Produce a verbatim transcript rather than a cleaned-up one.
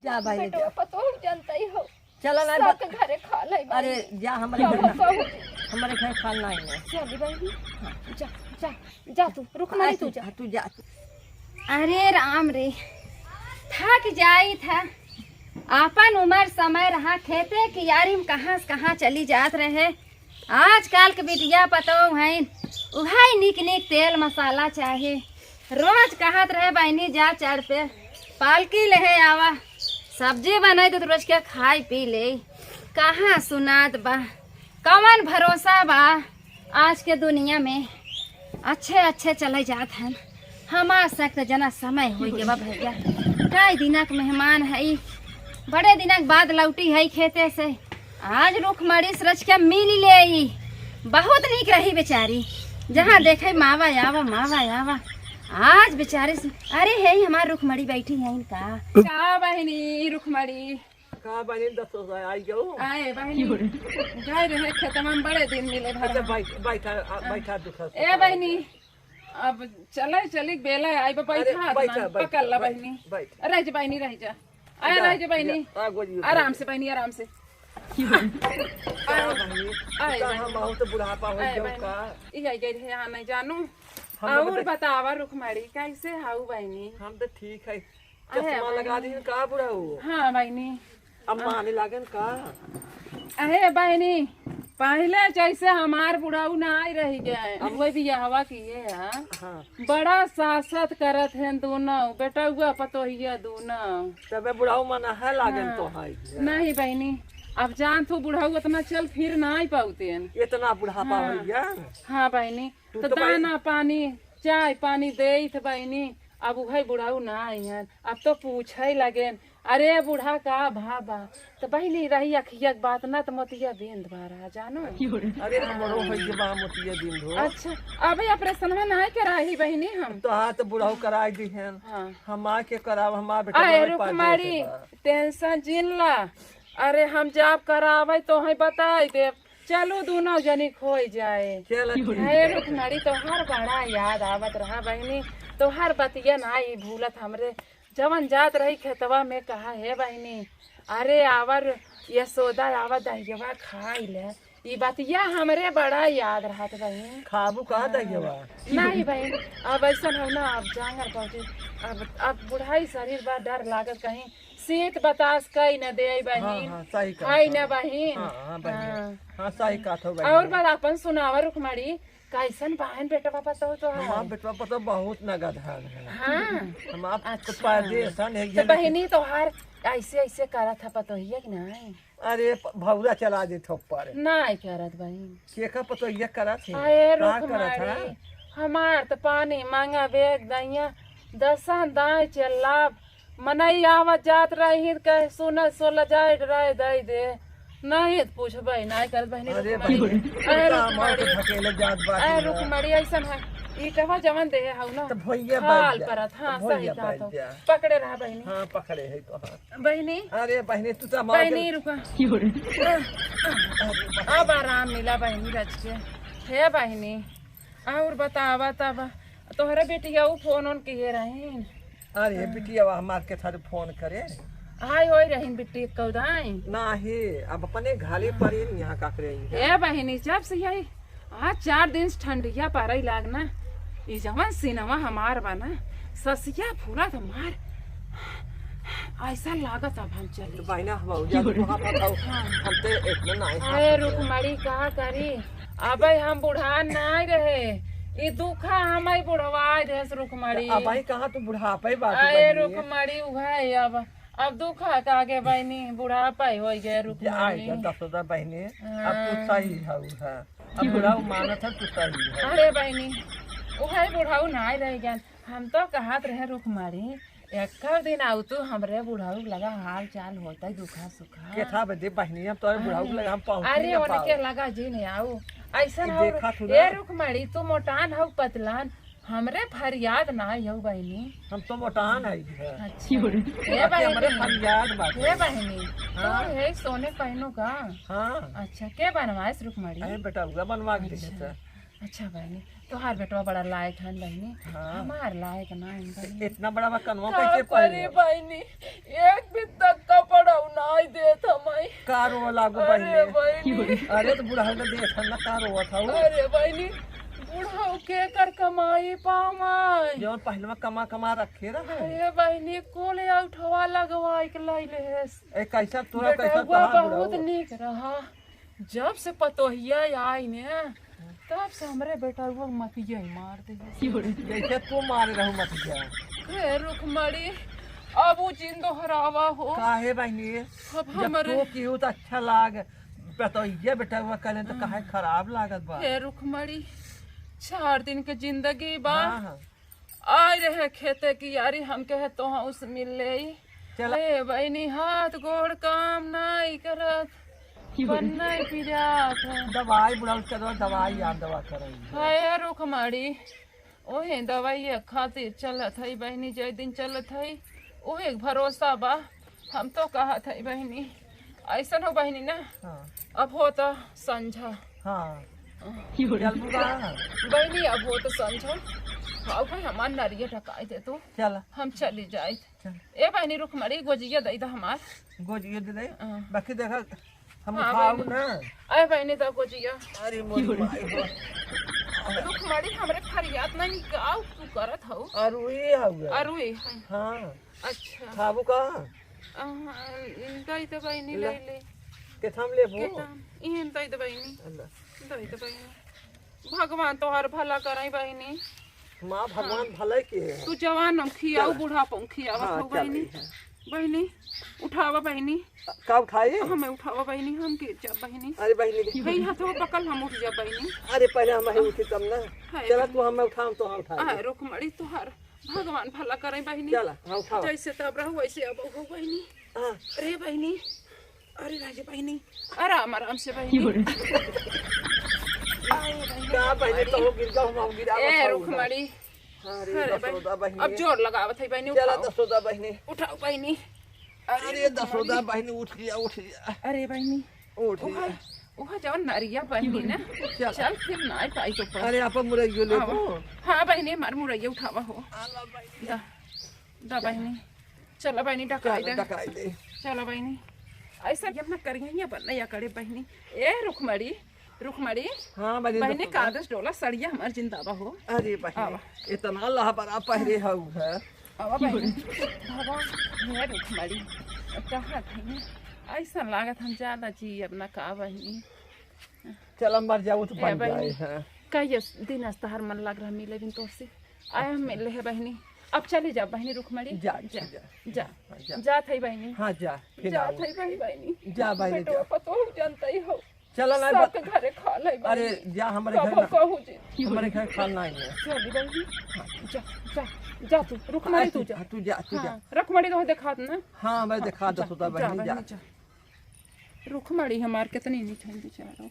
जा बहिनी, बेटवा जा। पतोह जनतै हो। चला ना सबके बा-, घरे खा ले बहिनी। अरे जा, हमरे घर ना, हमरे घर खा ना है। चली बहिनी। जा, जा, जा तू, रुक्मणी तू जा। हाँ, तू जा। अरे राम रे, थक जाई था। आपन उमर समय रहा, खेते कियारी में कहाँ से कहाँ चली जात रहे। आजकल के बिटिया पतोह हैं, उहै निक निक तेल मसाला चाहे। रोज कहत रहे, "बहिनी जा चढ़ पे पालकी लेहे आवा, सब्जी बनाई दे तो रोज के खाई पी ले।" कहाँ सुनात बा, कवन भरोसा बा आज के दुनिया में? अच्छे अच्छे चले जात हैं। हमार सख्त जना समय होइ गवा भैया, कई दिनक मेहमान है, बड़े दिनक बाद लौटी है खेते से। आज रुखमणी से रच के मिल लेई, बहुत नीक रही बेचारी। जहाँ देखे मावा आवा, मावा आवा। आज बेचारी से, अरे हे हमार रुखमणी बैठी है इनका। का बहिनी रुखमणी? का बहिनी दस आई जाओ। आए बहिनी, गए रहे खेतवा में बड़े दिन मिले भर। अच्छा, बैठ, बैठा, आ, बैठा दुख है। ए बहिनी, अब चले चली बेला आई बा, अरे, बैठा बैठा, ना, बैठा, पकड़ ला बैठ, बहिनी। बैठ। रह जा बहिनी, रह जा। आए जा, रह जा बहिनी। जा, आ, गोजी उठा। आराम से बहिनी, आराम से। का बहिनी? आए का बहिनी। हम बहुत बुढ़ापा हो आए गया बहिनी। का? ई आई गई है, यहाँ नहीं जानू। हम और लोग बतावा रुखमणी, कैसे हाउ बहिनी? हम तो ठीक है। अहे, चश्मा लगा बहिनी। दी का बुढ़ऊ? हाँ, बहिनी। अब माने लागन का? अहे, बहिनी, पहिले जैसे हमार बुढ़ऊ ना आई रही गए, अब वही बियाहवा किए है। हाँ। बड़ा सासत करत हैं दोनों, बेटउआ पतोहिया दोनों। तबे बुढ़ऊ मना है लागन हाँ। तो है। नहीं बहिनी, अब जान तू बुढ़ऊ उतना चल फिर ना आई पाउते हैं। इतना बुढ़ापा हाँ। हो गया। हाँ बहिनी, तू तो तो बहिनी दाना पानी, चाय पानी देइत बहिनी, अब उहै बुढ़ऊ ना आइहन, अब तो पूछै लगेन, "अरे बूढ़ा का भा बा?" तो बहिनी रही अखिया के बात ना, तो मोतिया बिंद बा रहा, जानो। अरे हमरो होइ के बा मोतिया बिंद हो। अच्छा, अबे ऑपरेशन में नाहीं कराही बहिनी हम। तो हाँ, तो बुढ़ऊ कराई दिहन। हाँ। हम आके कराव, हमार बेटा अरे बड़ा रुक पास मारी, जाते बा। टेंशन जिन ला। अरे हम जाब करावे तो हैं बताई देब। चलू दुनो जनी खोई जाए। चल ठीक हे है। रुखमणी, तोहार बड़ा याद आवत रहा बहिनी, तोहार बतिया ना ई भूलत हमरे। जवन जात रही खेतवा में कहा, "हे बहिनी, अरे आवर यशोदा, आवा दहियवा खाई ले।" ई बतिया हमरे बड़ा याद रहत बहिनी। खाबू का हाँ। दहियवा? नहीं बहिन, अब ऐसन हो ना, अब जांगर पहुँची, अब, अब बुढ़ाई शरीर बा, डर लागत कहीं शीत बतास कई न दे बहिन। हाँ, हाँ, सही कहा, खाई हाँ। न बहिन। हाँ, हाँ, बहिन। हाँ। हाँ, सही कहत हो बहिन। और बात अपन सुनावा रुखमणी, कैसन बहन बेटवा पतोह तो है? हमार बेटवा पतोह बहुत नगद है। हाँ। हम आप तो अच्छा। परदेसन है, तो ये बहिनी तोहार ऐसे ऐसे करत है पतोहिया कि नहीं? अरे, प-, भौरा चला दे थप्पड़। नहीं करत बहिन। केका पतोहिया करत है? अरे का करत है? रुखमणी, हमार तो पानी मांगा बेग दैया, दसन दाई चल्ला, मनई आवत जात रही, कहे, "सुन, सोला जाए, रहे, दे दे।" नहीं त पूछबे, नहीं करत बहिनी, अरे रुखमणी। बहिनी, अरे तू तो हमार के रुखमणी। ढकेले जात बाटी अरे ना। रुखमणी, ऐसन है। ईटवा जवन देहे हऊ ना। तो भैया खाल बैठ जा। परत, हाँ, तो सही भैया कहत बैठ हऊ। जा। पकड़े रहा बहिनी। हाँ, पकड़े है तो हाँ। बहिनी। अरे बहिनी, तू तो हमार बहिनी, के रुका। अब आराम मिला बहिनी रच के। हे बहिनी, और बतावा तब, तोहरे बेटिया ऊ फोन ओन किए रहीन? अरे, हाँ। बिटिया हमार के थारे फोन करे। आई होई रहीन बिट्टी कौदाई। नाही, अब अपने घाले पड़े यहाँ का करे हैं। ए बहिनी, जब से यही आज चार दिन से ठंडिया पड़े लाग ना, ई जवन सीनवा हमार बा ना, ससिया फूलत हमार, ऐसा लागत अब हम चली। तो बहिना, हम भौजा तो वहाँ पर था, हाँ। हम तो इतना नहीं अरे रुखमणी, का करी, अबे हम बुढ़ान नाई रहे, ई दुखा हमें बुढ़वा देस रुखमणी। तो अबे कहाँ तू बुढ़ापे बाटू अरे बहिनी? रुखमणी उहे अब, अब दुखा का आगे बहिनी बुढ़ापा ही होई गए रुखमणी। आए तो दसोदा बहिनी, अब तू हाँ। सही हऊ है, अब बुढ़ाऊ मानत है तू सही है। अरे बहिनी, उहे बुढ़ाऊ नाई रह गया, हम तो कहत रहे रुखमणी, एक दिन आऊ तू हमरे बुढ़ऊ लगा हाल चाल होता दुखा सुखा। के था बदे बहिनी, हम तोरे बुढ़ऊ अरे, लगा हम पहुँच अरे, नहीं उनके पाओ। लगा जी नहीं आऊ। ऐसा ये हो, देखा तू ए ना। रुखमणी, तू मोटान हो पतलान, हमरे फरियाद ना हो बहिनी। हम तो मोटान है। अच्छा। ए बाकी हमरे बहिनी। फरियाद बाटे। ए बहिनी, हाँ। तू है सोने पहनू का? हाँ। अच्छा, के बनवाइस रुखमणी? अरे बेटा, उगा बनवा के अच्छा। देखे था। अच्छा बहिनी, तोहार बेटवा बड़ा लायक हन बहिनी, हाँ। हमार लायक ना हन बहिनी। इतना बड़ा बा कनवा का कैसे करे पहन? बहिनी, एक बित्ता का रोवा लागू अरे बहिनी? बहिनी। अरे तो बुढ़ऊ के देख ना का रोवत हऊ। अरे बहिनी, बुढ़ऊ के कर कमाई पावै। जौन पहलवा कमा कमा रखे रहे। अरे बहिनी, कोले उठवा लगवाई के लाइले है। ए, कैसा तोरा, कैसा बेटउआ तोहार बहुत बुढ़ऊ? नीक रहा। जब से पतोहिया आई ने, तब से हमरे बेटउआ मतिया ही मार दे। जैसे तू मारे रहू मतिया। हे रुखमणी, अब उ जिन दोहरावा हो। काहे बहिनी? अब जब हमरे तू किहू त अच्छा लाग, पतोहिया बेटउआ कहले त काहे खराब लागत बा? हे रुखमणी, चार दिन के जिंदगी बा। हाँ, हाँ। आए रहे खेते कि यारी हम कहे तोहउ से मिल लेई। चला। ए बहिनी, हाथ गोड़ काम नाई करत, बन नाई पिरात है। दवाई बुढ़ऊ से दवा, दवाई यार दवा करई। हाय रुखमणी, ओहे दवाई खातिर चलत हई बहिनी, जय दिन चलत हई, ओहे भरोसा बा। हम तो कहत हई बहिनी, ऐसन हो बहिनी ना, हाँ। अब होता संझा। हाँ। चलबू का? बहिनी, अब होता संझा। हाँ भाई, हमार नरिया ढकाई दे तू। चला। हम चली जाइत। चल। ए बहिनी, रुखमणी, गोजिया दई द हमार। गोजिया दे दे। हाँ। बाकी देखा, हम हाँ, खाऊ बहिनी। ना। ए बहिनी, द गोजिया। अरे मोरी माई हो। रुखमणी, हमरे फरियाद नहीं गाँव तू करत हऊ। अरुई हऊ। अरुई है। हाँ। अच्छा। खाबू का? अहाँ, दई द बहिनी, ले। ले ले। केथाम लेबू? केथाम? इहन दई द बहिनी। अल्लाह। दई द बहिनी। भगवान तोहार भला करई बहिनी। माँ, भगवान हाँ। भलाई के है। तू जवान हम खियाऊ, चला। बुढ़ापा हम खियावत हाँ, हो चल बहिनी। रही है। बहिनी, उठावा बहिनी। का उठाई? हमें उठावा बहिनी, हम गिर जा बहिनी। अरे बहिनी। हे हाथवा पकल, हम उठ जा बहिनी। अरे पहले हम ही उठी तब ना। हाय चला बहिनी। तू हमें उठा, हम तो हम उठा। आ, रुखमणी तोहार भगवान भला करई बहिनी। चला, हाँ, उठावा। जैसे तब रहू वैसे अब हो बहिनी। हाँ। अरे बहिनी, अरे राजे बहिनी, आराम आराम से बहिनी। आए बहिनी, का बहिनी, रुखमणी। तो गिर जाओ, हम गिरा ए, बचाऊंगा। रुखमणी। हाँ रे, अरे दसोदा बहिनी। बहिनी। अब जोर लगावत है बहिनी, चला उठाओ। दसोदा बहिनी। उठाओ बहिनी। अरे अरे रुखमणी। दसोदा बहिनी, उठ गया, उठ गया। अरे बहिनी, उठ गया। उहा, उहा जवन नरिया बहिनी ना। चल। चल, फिर ना पाई तो पर। अरे, आप मुरैयो ले आवा। हाँ बहिनी, हमार मुरैया उठावा हो। आ ला बहिनी। दा, दा बहिनी। चला बहिनी, ढकाई चल, दे। ढकाई दे। चला बहिनी। ऐसा जब ना करिए, ये बन या करे बहिनी। ए रुखमणी, रुखमणी। हाँ, बहिनी, बहिनी, दसोदा। का दस डोला सड़िया हमार जिंदाबा हो। अरे बहिनी, आवा। इतना लहबरा पहरे हऊ है। आवा बहिनी। बाबा, हे रुखमणी। कहा थी? ऐसा लागत हम ज्यादा जी अब ना का बहिनी। चला मर जाऊ तो ए बन बहिनी। जाए, हाँ। कहिए दिन आज तहार मन लग रहा मिले बिन तोसे। आए हम मिले है बहिनी। अब चली जा बहिनी रुखमणी। जा, जा, जा। जा। हाँ, जा। जा थई बहिनी। हाँ, जा, फिर जा आओ। थई बहिनी, बहिनी। जा बहिनी, बेटवा जा। पतोह जानता ही हो। चला ना, सबके बा-, घरे खा ले बहिनी। अरे, जा, हमारे घर कबो ना। कहू जी। हमारे घर खा नहीं है। चली बहिनी। जा, जा, जा तू, रुखमणी हाँ, तू जा। हाँ, तू जा, तू जा। हाँ, रुखमणी तो देखात ना। हाँ, मैं हाँ, देखा जा, दसोदा जा बहिनी, जा। बहिनी, जा। रुखमणी हमार कितनी नीक है बेचारो।